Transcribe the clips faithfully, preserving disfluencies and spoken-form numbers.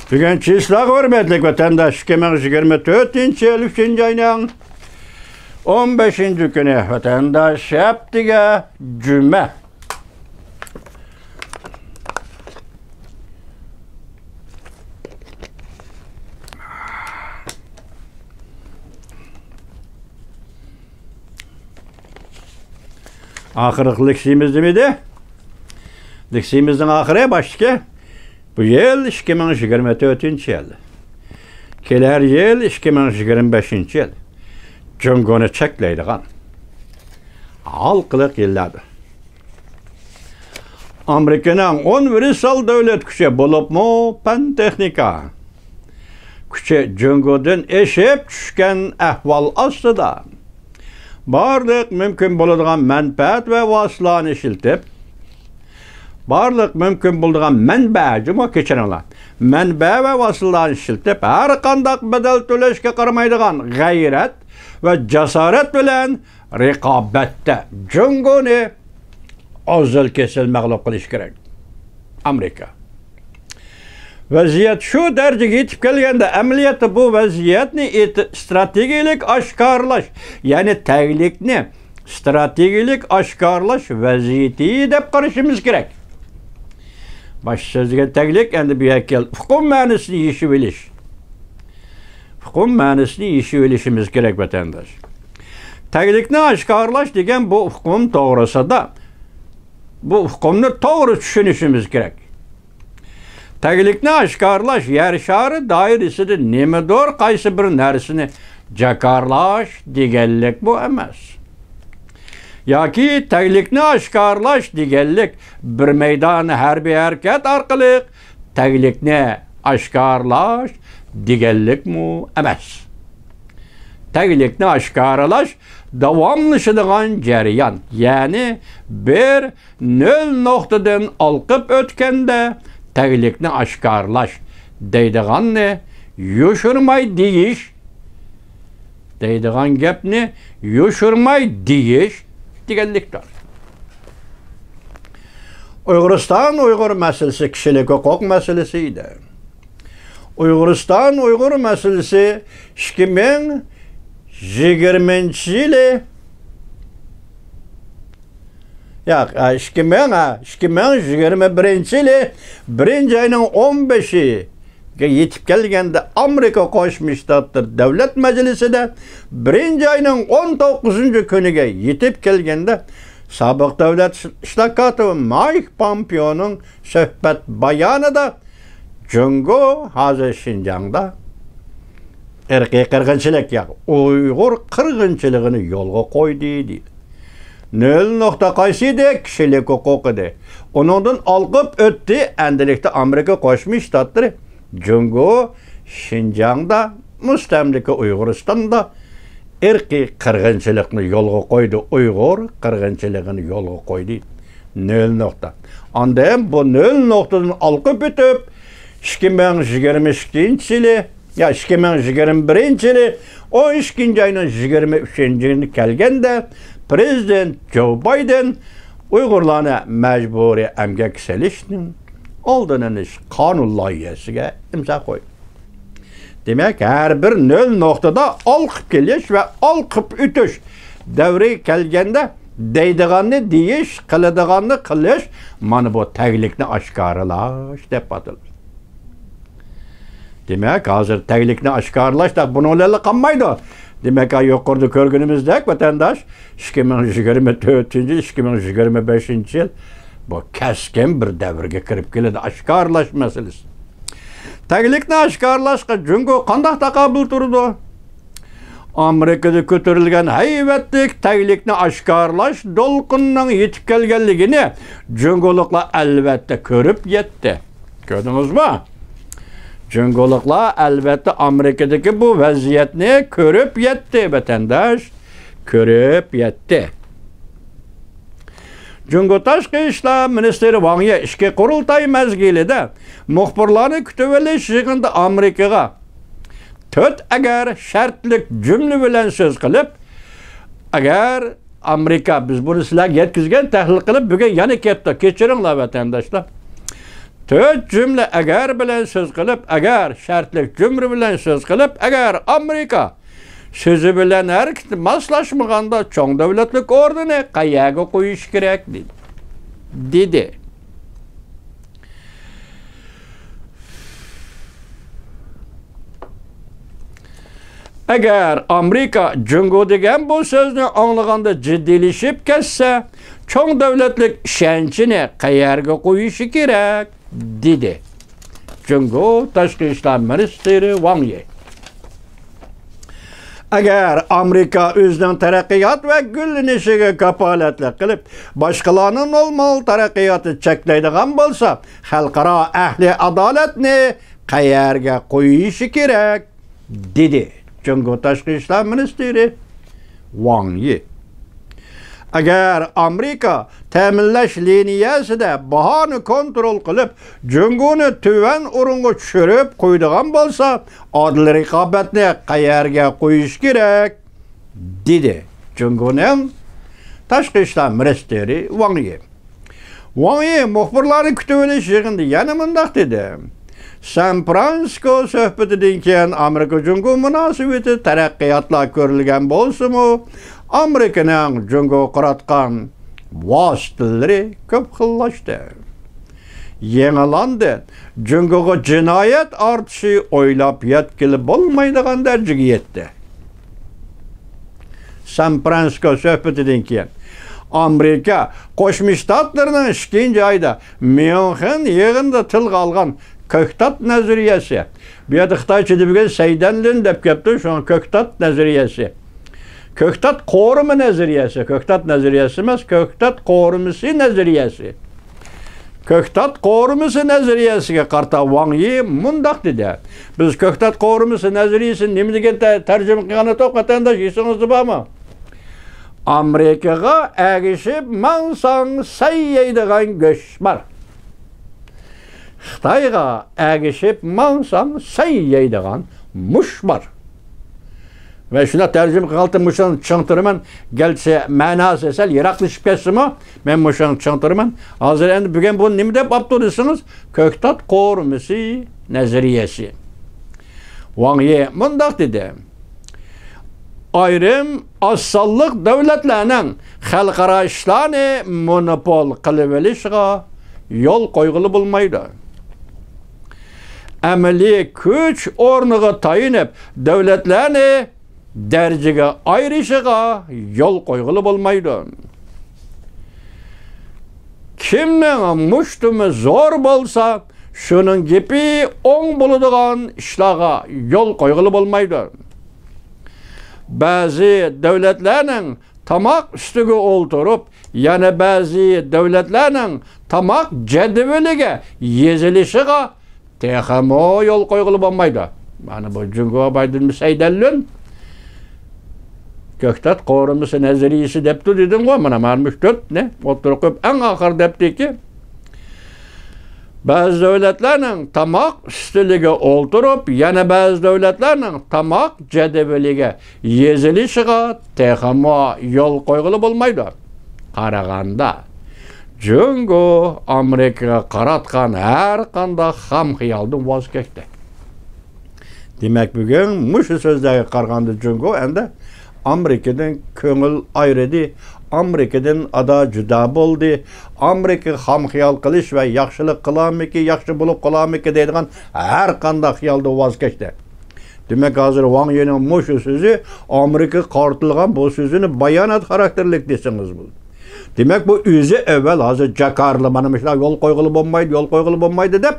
بۈگۈن چىسلاغا ھۆرمەتلىك ۋەتەنداش، ئىككى مىڭ يىگىرمە تۆتىنچى يىل ئۈچىنچى ئاينىڭ ئون بەشىنچى كۈنى، ۋەتەنداش، ھەپتىگە جۈمە. ئاخىرقى لېكسىيىمىز نېمە ئىدى؟ لېكسىيىمىزنىڭ ئاخىرى باشتىكى، بۇ يىل ئىككى مىڭ يىگىرمە تۆتىنچى يىل، كېلەر يىل ئىككى مىڭ يىگىرمە بەشىنچى يىل جۇڭگونى چەكلەيدىغان ھالقىلىق يىللاردۇر. ئامېرىكىنىڭ ئۇنىۋېرسال دۆلەت كۈچى، بولۇپمۇ پەن-تېخنىكا كۈچى جۇڭگودىن ئېشىپ چۈشكەن ئەھۋال ئاستىدا، بارلىق مۇمكىن بولىدىغان مەنپەئەت ۋە ۋاسىتىلەرنى ئىشلىتىپ، بارلىق مۇمكىن بولىدىغان مەنبە، جۇمۇ، كەچۈرۈڭلار، مەنبە ۋە ۋاسىتىلەرنى ئىشلىتىپ، ھەر قانداق بەدەل تۆلەشكە قارىمايدىغان غەيرەت ۋە جاسارەت بىلەن رىقابەتتە جۇڭگونى ئۈزۈل-كېسىل مەغلۇپ قىلىش كېرەك. ئامېرىكا. ۋەزىيەت شۇ دەرىجىگە يېتىپ كەلگەندە، ئەمەلىيەتتە بۇ ۋەزىيەتنى ئېت-، ئىستراتېگىيەلىك ئاشكارىلاش، يەنى تەگلىكنى ئىستراتېگىيەلىك ئاشكارىلاش ۋەزىيىتى دەپ قارىشىمىز كېرەك. باشتا سۆزلىگەن تەگلىك، ئەمدى بۇ يەرگە كەل-، ئۇقۇم مەنىسىنى يېشىۋېلىش. ئۇقۇم مەنىسىنى يېشىۋېلىشىمىز كېرەك، ۋەتەنداش. تەگلىكنى ئاشكارىلاش دېگەن بۇ ئۇقۇم توغرىسىدا، بۇ ئۇقۇمنى توغرا چۈشىنىشىمىز كېرەك. تەگلىكنى ئاشكارىلاش يەر شارى دائىرىسىدە نېمىدۇر قايسى بىر نەرسىنى جاكارلاش دېگەنلىكمۇ ئەمەس. ياكى تەگلىكنى ئاشكارىلاش دېگەنلىك بىر مەيدان ھەربىي ھەرىكەت ئارقىلىق تەگلىكنى ئاشكارىلاش دېگەنلىكمۇ ئەمەس. تەگلىكنى ئاشكارىلاش داۋاملىشىدىغان جەريان، يەنى بىر نۆل نۇقتىدىن ھالقىپ ئۆتكەندە تەگلىكنى ئاشكارىلاش دەيدىغاننى يوشۇرماي دېيىش، دەيدىغان گەپنى يوشۇرماي دېيىش دېگەنلىكتۇر. ئۇيغۇرىستان ئۇيغۇر مەسىلىسى كىشىلىك ھوقۇق مەسىلىسى ئىدى. ئۇيغۇرىستان ئۇيغۇر مەسىلىسى ئىككى مىڭ يىگىرمىنچى يىلى، ياق، ئە، ئىككى مىڭ، ئە، ئىككى مىڭ يىگىرمە بىرىنچى يىلى بىرىنچى ئاينىڭ ئون بەشىگە يېتىپ كەلگەندە، ئامېرىكا قوشما شتاتلىرى دۆلەت مەجلىسىدە بىرىنچى ئاينىڭ ئون توققۇزىنچى كۈنىگە يېتىپ كەلگەندە، سابىق دۆلەت ئىشلار كاتىپى مايك پومپېئونىڭ سۆھبەت بايانىدا جۇڭگو ھازىر شىنجاڭدا ئىرقىي قىرغىنچىلىق، ياق، ئۇيغۇر قىرغىنچىلىقىنى يولغا قويدى، دېدى. نۆل نۇقتا قايسى ئىدى؟ كىشىلىك ھوقۇق ئىدى. ئۇنىڭدىن ھالقىپ ئۆتتى. ئەندىلىكتە ئامېرىكا قوشما شتاتلىرى جۇڭگو شىنجاڭدا، مۇستەملىكە ئۇيغۇرىستاندا ئىرقىي قىرغىنچىلىقنى يولغا قويدى، ئۇيغۇر قىرغىنچىلىقىنى يولغا قويدى. نۆل نۇقتا. ئاندىن بۇ نۆل نۇقتىدىن ھالقىپ ئۆتۈپ، ئىككى مىڭ يىگىرمە ئىككىنچى يىلى، يا، ئىككى مىڭ يىگىرمە بىرىنچى يىلى ئون ئىككىنچى ئاينىڭ يىگىرمە ئۈچىنچى كۈنى كەلگەندە، پرېزىدېنت جو بايدېن ئۇيغۇرلارنى مەجبۇرىي ئەمگەككە سېلىشنىڭ ئالدىنى ئېلىش قانۇن لايىھەسىگە ئىمزا قويدى. دېمەك، ھەر بىر نۆل نۇقتىدا ھالقىپ كېلىش ۋە ھالقىپ ئۆتۈش دەۋرىگە كەلگەندە، دەيدىغاننى دېيىش، قىلىدىغاننى قىلىش، مانا بۇ تەگلىكنى ئاشكارىلاش دەپ ئاتىلىدۇ. دېمەك، ھازىر تەگلىكنى ئاشكارىلاش دەپ بۇنىڭ بىلەنلا قالمايدۇ. دېمەك، ھا، يۇقىرىدا كۆرگىنىمىزدەك، ۋەتەنداش، ئىككى مىڭ يىگىرمە تۆتىنچى يىل، ئىككى مىڭ يىگىرمە بەشىنچى يىل، بۇ كەسكىن بىر دەۋرگە كىرىپ كېلىدۇ، ئاشكارىلاش مەسىلىسى. تەگلىكنى ئاشكارىلاشقا جۇڭگو قانداق تاقابىل تۇرىدۇ؟ ئامېرىكىدا كۆتۈرۈلگەن ھەيۋەتلىك تەگلىكنى ئاشكارىلاش دولقۇنىنىڭ يېتىپ كەلگەنلىكىنى جۇڭگولۇقلار ئەلۋەتتە كۆرۈپ يەتتى. كۆردىڭىزمۇ؟ جۇڭگولۇقلار ئەلۋەتتە ئامېرىكىدىكى بۇ ۋەزىيەتنى كۆرۈپ يەتتى، ۋەتەنداش. كۆرۈپ يەتتى. جۇڭگو تاشقى ئىشلار مىنىستىرى ۋاڭ يى ئىچكى قۇرۇلتاي مەزگىلىدە مۇخبىرلارنى كۈتۈۋېلىش يىغىنىدا ئامېرىكىغا تۆت ئەگەر شەرتلىك جۈملە بىلەن سۆز قىلىپ، ئەگەر ئامېرىكا، بىز بۇنى سىلەرگە يەتكۈزگەن، تەھلىل قىلىپ، بۈگۈن يەنە كەپتۇ. كەچۈرۈڭلار، ۋەتەنداشلار. تۆت جۈملە ئەگەر بىلەن سۆز قىلىپ، ئەگەر شەرتلىك جۈملە بىلەن سۆز قىلىپ، ئەگەر ئامېرىكا سۆزى بىلەن ھەرىكىتى ماسلاشمىغاندا، چوڭ دۆلەتلىك ئورنىنى قەيەرگە قويۇش كېرەك؟ دېدى. ئەگەر ئامېرىكا جۇڭگو دېگەن بۇ سۆزنى ئاڭلىغاندا جىددىيلىشىپ كەتسە، چوڭ دۆلەتلىك ئىشەنچىنى قەيەرگە قويۇشى كېرەك؟ دېدى جۇڭگو تاشقى ئىشلار مىنىستىرى ۋاڭ يى. ئەگەر ئامېرىكا ئۆزىنىڭ تەرەققىيات ۋە گۈللىنىشىگە كاپالەتلىك قىلىپ، باشقىلارنىڭ نورمال تەرەققىياتىنى چەكلەيدىغان بولسا، خەلقئارا ئەھلى ئادالەتنى قەيەرگە قويۇشى كېرەك؟ دېدى جۇڭگو تاشقى ئىشلار مىنىستىرى ۋاڭ يى. ئەگەر ئامېرىكا تەمىنلەش لىنىيەسىدە باھانى كونترول قىلىپ، جۇڭگونى تۆۋەن ئورۇنغا چۈشۈرۈپ قويىدىغان بولسا، ئادىل رىقابەتنى قەيەرگە قويۇش كېرەك؟ دېدى جۇڭگونىڭ تاشقى ئىشلار مىنىستىرى ۋاڭ يى. ۋاڭ يى مۇخبىرلارنى كۈتۈۋېلىش يىغىنىدا يەنە مۇنداق دېدى: سان فرانسىسكو سۆھبىتىدىن كېيىن ئامېرىكا جۇڭگو مۇناسىۋىتى تەرەققىياتلار كۆرۈلگەن بولسىمۇ، ئامېرىكىنىڭ جۇڭگوغا قاراتقان ۋاسىتىلىرى كۆپ خىللاشتى. يېڭىلاندىن جۇڭگوغا جىنايەت ئارتىشى ئويلاپ يەتكىلى بولمايدىغان دەرىجىگە يەتتى. سان فرانسىسكو سۆھبىتىدىن كېيىن ئامېرىكا قوشما شتاتلىرىنىڭ ئىككىنچى ئايدا ميۇنخېن يىغىنىدا تىلغا ئالغان كۆكتات نەزەرىيەسى. بۇ يەردە خىتايچە دېمىگەن سەيدەنلىن دەپ كەپتۇ، شۇڭا كۆكتات نەزەرىيەسى. كۆكتات قورۇما نەزەرىيەسى، كۆكتات نەزەرىيەسى ئەمەس، كۆكتات قورۇمىسى نەزەرىيەسى. كۆكتات قورۇمىسى نەزەرىيەسىگە قارىتا ۋاڭ يى مۇنداق دېدى: بىز كۆكتات قورۇمىسى نەزەرىيەسىنى نېمە دېگەن تە-، تەرجىمە قىلغان ئىدۇق، ۋەتەنداش، ئېسىڭىزدە بارمۇ؟ ئامېرىكىغا ئەگىشىپ ماڭساڭ، سەن يەيدىغان گۆش بار. خىتايغا ئەگىشىپ ماڭساڭ، سەن يەيدىغان مۇش بار. مەن شۇنداق تەرجىمە قىلغانتىم، مۇشۇنى چىڭ تۇرىمەن. گەرچە مەناسى سەل يىراقلىشىپ كەتسىمۇ، مەن مۇشۇنى چىڭ تۇرىمەن. ھازىر ئەندى بۈگۈن بۇنى نېمە دەپ ئاپتۇ دېسىڭىز، كۆكتات قورۇمىسى نەزەرىيەسى. ۋاڭ يى مۇنداق دېدى: ئايرىم ئاز سانلىق دۆلەتلەرنىڭ خەلقئارا ئىشلارنى مونوپول قىلىۋېلىشىغا يول قويغىلى بولمايدۇ. ئەمەلىي كۈچ ئورنىغا تايىنىپ، دۆلەتلەرنى دەرىجىگە ئايرىشىغا يول قويغىلى بولمايدۇ. كىمنىڭ مۇشتۇمى زور بولسا، شۇنىڭ گېپى ئوڭ بولىدىغان ئىشلارغا يول قويغىلى بولمايدۇ. بەزى دۆلەتلەرنىڭ تاماق ئۈستىگە ئولتۇرۇپ، يەنە بەزى دۆلەتلەرنىڭ تاماق جەدۋىلىگە يېزىلىشىغا تېخىمۇ يول قويغىلى بولمايدۇ. مانا بۇ جۇڭگو بايدىن سەيدەنلۈن كۆكتات قورۇمىسى نەزەرىيىسى دەپتۇ دېدىمغۇ، مانا، مانا مۇشۇ تۆتنى ئوتتۇرىغا قويۇپ، ئەڭ ئاخىرى دەپتىكى، بەزى دۆلەتلەرنىڭ تاماق ئۈستىلىگە ئولتۇرۇپ، يەنە بەزى دۆلەتلەرنىڭ تاماق جەدۋىلىگە يېزىلىشىغا تېخىمۇ يول قويغىلى بولمايدۇ. قارىغاندا، جۇڭگو ئامېرىكىغا قاراتقان ھەر قانداق خام خىيالدىن ۋاز كەچتى. دېمەك، بۈگۈن مۇشۇ سۆزلەرگە قارىغاندا، جۇڭگو ئەمدى ئامېرىكىدىن كۆڭۈل ئايرىدى، ئامېرىكىدىن ئادا جۇدا بولدى، ئامېرىكىغا خام خىيال قىلىش ۋە ياخشىلىق قىلارمىكى، ياخشى بولۇپ قالارمىكى دەيدىغان ھەر قانداق خىيالدىن ۋاز كەچتى. دېمەك، ھازىر ۋاڭ يىنىڭ مۇشۇ سۆزى ئامېرىكىغا قارىتىلغان بۇ سۆزىنى بايانات خاراكتېرلىك دېسىڭىز بولىدۇ. دېمەك، بۇ ئۆزى ئەۋۋەل ھازىر جاكارلى، مانا مۇشۇنداق يول قويغىلى بولمايدۇ، يول قويغىلى بولمايدۇ دەپ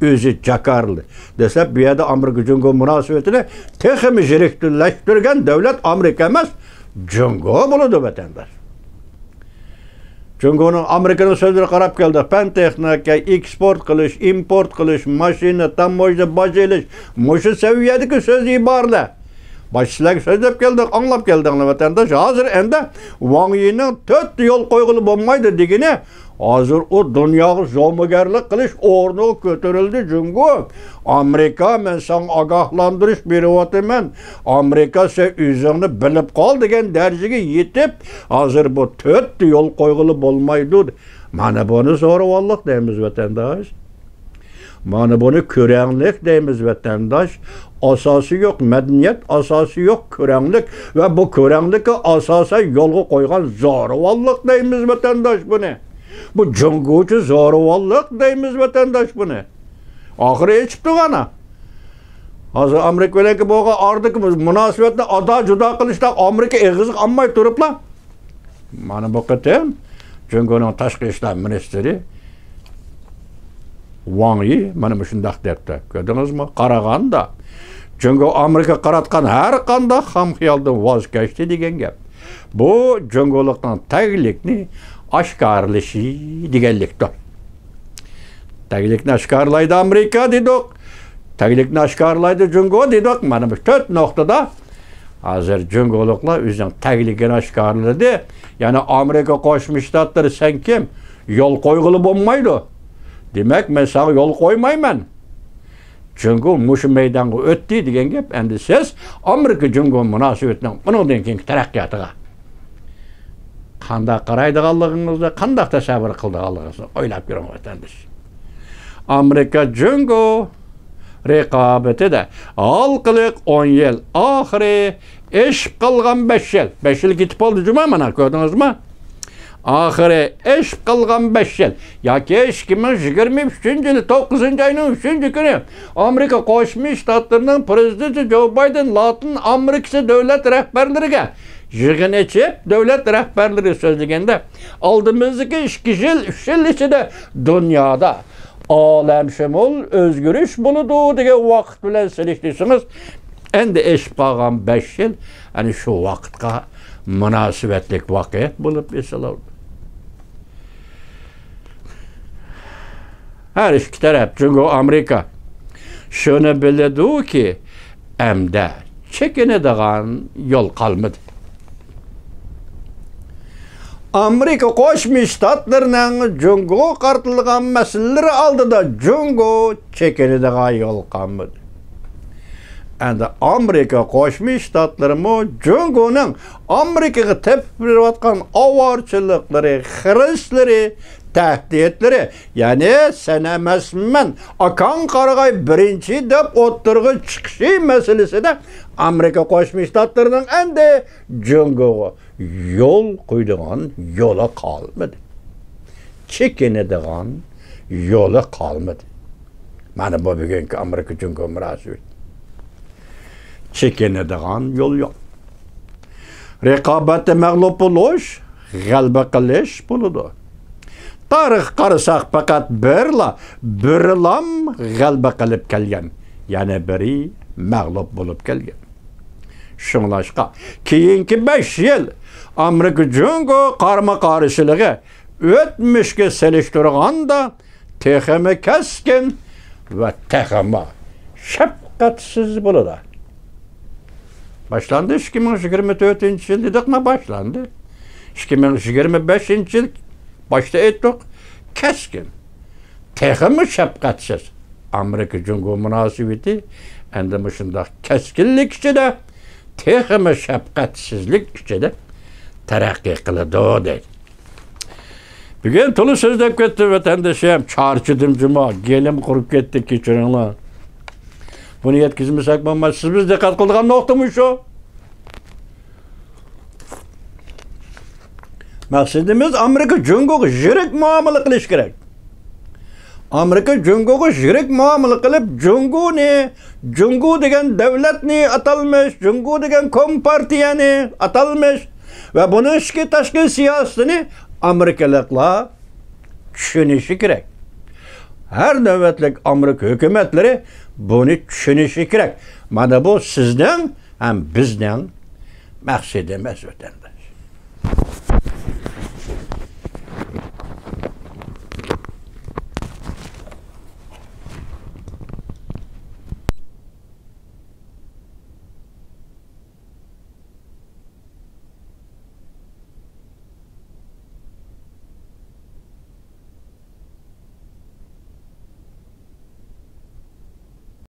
ئۆزى جاكارلى. دەسلەپ بۇ يەردە ئامېرىكا جۇڭگو مۇناسىۋىتىنى تېخىمۇ يىرىكلەشتۈرگەن دۆلەت ئامېرىكا ئەمەس، جۇڭگو بولىدۇ، ۋەتەنداش. جۇڭگونىڭ، ئامېرىكىنىڭ سۆزلىرىگە قاراپ كەلدۇق. پەن تېخنىكا، ئېكسپورت قىلىش، ئىمپورت قىلىش، ماشىنا، تاموژنا باج ئېلىش، مۇشۇ سەۋىيەدىكى سۆز ئىبارىلەر. باشتا سىلەرگە سۆزلەپ كەلدۇق، ئاڭلاپ كەلدىڭلار، ۋەتەنداش. ھازىر ئەمدى ۋاڭ يىنىڭ تۆتتە يول قويغىلى بولمايدۇ دېگىنى، ھازىر ئۇ دۇنياغا زومىگەرلىك قىلىش ئورنىغا كۆتۈرۈلدى جۇڭگو. ئامېرىكا، مەن ساڭا ئاگاھلاندۇرۇش بېرىۋاتىمەن. ئامېرىكا، سەن ئۆزۈڭنى بىلىپ قال دېگەن دەرىجىگە يېتىپ، ھازىر بۇ تۆتتە يول قويغىلى بولمايدۇ. مانا بۇنى زورىۋاللىق دەيمىز، ۋەتەنداش. مانا بۇنى كۆرەڭلىك دەيمىز، ۋەتەنداش. ئاساسى يوق مەدەنىيەت، ئاساسى يوق كۆرەڭلىك ۋە بۇ كۆرەڭلىككە ئاساسەن يولغا قويغان زورىۋانلىق دەيمىز، ۋەتەنداش، بۇنى. بۇ جۇڭگوچە زورىۋانلىق دەيمىز، ۋەتەنداش، بۇنى. ئاخىرى ئېچىپتۇ ئانا. ھازىر ئامېرىكا بىلەنكى بولغان ئارىدىكى مۇناسىۋەتنى ئادا-جۇدا قىلىشتا ئامېرىكا ئېغىزغا ئالماي تۇرۇپلا، مانا بۇ قېتىم جۇڭگونىڭ تاشقى ئىشلار مىنىستىرى ۋاڭ يى مانا مۇشۇنداق دەپتۇ. كۆردىڭىزمۇ؟ قارىغاندا، جۇڭگو ئامېرىكىغا قاراتقان ھەر قانداق خام خىيالدىن ۋاز كەچتى دېگەن گەپ. بۇ جۇڭگولۇقنىڭ تەگلىكنى ئاشكارىلىشى دېگەنلىكتۇر. تەگلىكنى ئاشكارىلايدۇ ئامېرىكا دېدۇق. تەگلىكنى ئاشكارىلايدۇ جۇڭگو دېدۇق. مانا بۇ تۆت نۇقتىدا ھازىر جۇڭگولۇقلار ئۆزىنىڭ تەگلىكىنى ئاشكارىلىدى. يەنى ئامېرىكا قوشما شتاتلىرى، سەن كىم؟ يول قويغىلى بولمايدۇ. دېمەك، مەن ساڭا يول قويمايمەن. جۇڭگو مۇشۇ مەيدانغا ئۆتتى دېگەن گەپ. ئەمدى سىز ئامېرىكا جۇڭگو مۇناسىۋىتىنىڭ ئۇنىڭدىن كېيىنكى تەرەققىياتىغا قانداق قارايدىغانلىقىڭىزنى، قانداق تەسەۋۋۇر قىلىدىغانلىقىڭىزنى ئويلاپ كۆرۈڭ، ۋەتەنداش. ئامېرىكا جۇڭگو رىقابىتىدە ھالقىلىق ئون يىل ئاخىرى ئېشىپ قالغان بەش يىل. بەش يىل كېتىپ بولدى جۇما، مانا كۆردىڭىزمۇ؟ ئاخىرى ئېشىپ قالغان بەش يىل ياكى ئىككى مىڭ يىگىرمە ئۈچىنچى يىلى توققۇزىنچى ئاينىڭ ئۈچىنچى كۈنى ئامېرىكا قوشما شتاتلىرىنىڭ پىرېزىدېنتى جو بايدېن لاتىن ئامېرىكىسى دۆلەت رەھبەرلىرىگە يىغىن ئېچىپ، دۆلەت رەھبەرلىرى سۆزلىگەندە، ئالدىمىزدىكى ئىككى يىل، ئۈچ يىل ئىچىدە دۇنيادا ئالەمشۇمۇل ئۆزگىرىش بولىدۇ دېگەن ۋاقىت بىلەن سېلىشتۇرسىڭىز، ئەمدى ئېشىپ قالغان بەش يىل، ئەنە شۇ ۋاقىتقا مۇناسىۋەتلىك ۋاقىت بولۇپ ئېسىلىدۇ. ھەر ئىككى تەرەپ، جۇڭگو، ئامېرىكا، شۇنى بىلىدۇكى، ئەمدى چېكىنىدىغان يول قالمىدى. ئامېرىكا قوشما شتاتلىرىنىڭ جۇڭگوغا قارىتىلغان مەسىلىلىرى ئالدىدا جۇڭگو چېكىنىدىغان يول قالمىدى. ئەمدى ئامېرىكا قوشما شتاتلىرىمۇ جۇڭگونىڭ ئامېرىكىغا تېپىپ بېرىۋاتقان ئاۋارىچىلىقلىرى، خىرىسلىرى، تەھدىتلىرى، يەنى سەن ئەمەس مەن، ئاكاڭ قارىغاي بىرىنچى دەپ ئوتتۇرىغا چىقىشى مەسىلىسىدە ئامېرىكا قوشما شتاتلىرىنىڭ ئەمدى جۇڭگوغا يول قويىدىغان يولى قالمىدى. چېكىنىدىغان يولى قالمىدى. مانا بۇ بۈگۈنكى ئامېرىكا جۇڭگو مۇناسىۋىتى. چېكىنىدىغان يول يوق. رىقابەتتە مەغلۇپ بولۇش، غەلىبە قىلىش بولىدۇ. تارىخقا قارىساق، پەقەت بىرلا، بىرلام غەلىبە قىلىپ كەلگەن، يەنە بىرى مەغلۇپ بولۇپ كەلگەن. شۇڭلاشقا، كېيىنكى بەش يىل ئامېرىكا جۇڭگو قارىمۇ قارشىلىقى ئۆتمۈشكە سېلىشتۇرغاندا تېخىمۇ كەسكىن ۋە تېخىمۇ شەپقەتسىز بولىدۇ. باشلاندى، ئىككى مىڭ يىگىرمە تۆتىنچى يىل دېدۇقمۇ، باشلاندى. ئىككى مىڭ يىگىرمە بەشىنچى يىل باشتا ئېيتتۇق، كەسكىن، تېخىمۇ شەپقەتسىز. ئامېرىكا جۇڭگو مۇناسىۋىتى ئەمدى مۇشۇنداق كەسكىنلىك ئىچىدە، تېخىمۇ شەپقەتسىزلىك ئىچىدە تەرەققىي قىلىدۇ دەيدۇ. بۈگۈن تولا سۆزلەپ كەتتىم، ۋەتەندىشىم، چارچىدىم جۇما، گېلىم قۇرۇپ كەتتى، كەچۈرۈڭلار. بۇنى يەتكۈزمىسەك بولماس. سىز بىز دىققەت قىلىدىغان نۇقتا مۇشۇ. مەقسىتىمىز، ئامېرىكا جۇڭگوغا يىرىك مۇئامىلە قىلىش كېرەك. ئامېرىكا جۇڭگوغا يىرىك مۇئامىلە قىلىپ، جۇڭگونى، جۇڭگو دېگەن دۆلەتنى ئاتالمىش، جۇڭگو دېگەن كومپارتىيەنى ئاتالمىش ۋە بۇنىڭ ئىچكى تاشقى سىياسىتىنى ئامېرىكىلىقلار چۈشىنىشى كېرەك. ھەر نۆۋەتلىك ئامېرىكا ھۆكۈمەتلىرى بۇنى چۈشىنىشى كېرەك. مانا بۇ سىزنىڭ ھەم بىزنىڭ مەقسىتىمىز، ۋەتەندە.